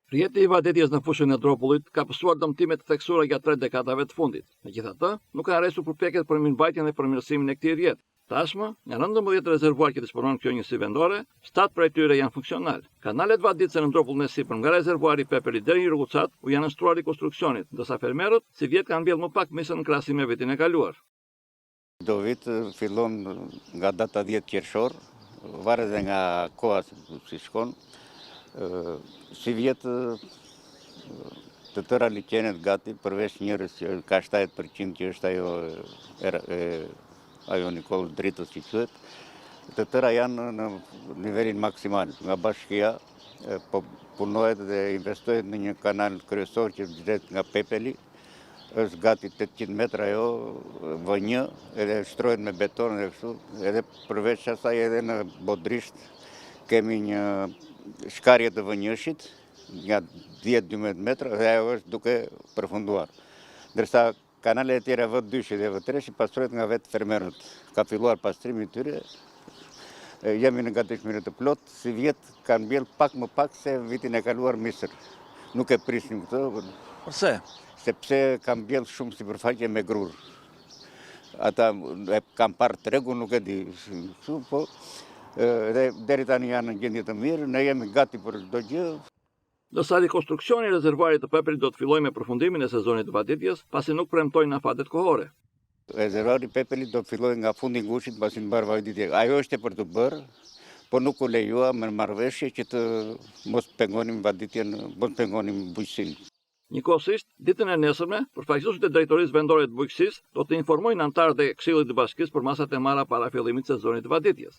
Rrjeti i vaditjes në fushën e Dropullit ka pësuar dëmtime të theksuara gjatë tre dekadave të fundit. Megjithatë, nuk kanë reshtur përpjekjet për mirëmbajtjen dhe përmirësimin e këtij rrjeti. Tashmë, nga 19 rezervuarë që disponon kjo njësi vendore, 7 prej tyre janë funksionalë. Kanalet vaditëse në Dropullin e sipërm nga rezervuari i Pepelit deri në Rugucat u janë nënshtruar rikonstruksionit, ndërsa fermerët, sivjet kanë mbjellë më pak misër në krahasim me vitin e kaluar. Çdo vit fillon nga data 10 qershor, varet dhe nga koha si shkon. Sivjet të tëra liqenet gati, përveç njërës që ka 70% që është ajo e ajo Nikollë Dritës që quhet, të tëra janë në nivelin maksimal. Nga bashkia po punohet dhe investohet në një kanal kryesor që vjen nga Pepeli, është gati 800 metra ajo, V1, edhe shtrohet me beton edhe kështu, edhe përveç asaj edhe në Bodrisht kemi një shkarje të V1-shit, nga 10-12 metra, dhe ajo është duke përfunduar. Ndërsa kanalet e tjera V2 dhe V3 pastrohet nga vetë fermerët. Ka filluar pastrimi i tyre, jemi në gatishmëri të plotë, sivjet kanë mbjellë pak më pak se vitin e kaluar misër. Nuk e prisnim këtë. Përse? Sepse kanë mbjellë shumë sipërfaqe me grurë. Ata e kanë parë tregun, nuk e di, kështu, po dhe deri tani janë në gjendje të mirë, ne jemi gati për çdo gjë. Ndërsa rikonstruksioni i rezervuarit të Pepelit do të fillojë me përfundimin e sezonit të vaditjes, pasi nuk premtojnë afatet kohore. Rezervuari i Pepelit do të fillojë nga fundi i gushtit pasi të mbarojë vaditja. Ajo është për t'u bërë, po nuk u lejua me marrëveshje që të mos pengonim vaditjen, mos pengonim bujqësinë. Njëkohësisht, ditën e nesërme, përfaqësuesit e Drejtorisë Vendore të Bujqësisë do të informojnë anëtarët e Këshillit të Bashkisë për masat e marra para fillimit të sezonit të vaditjes.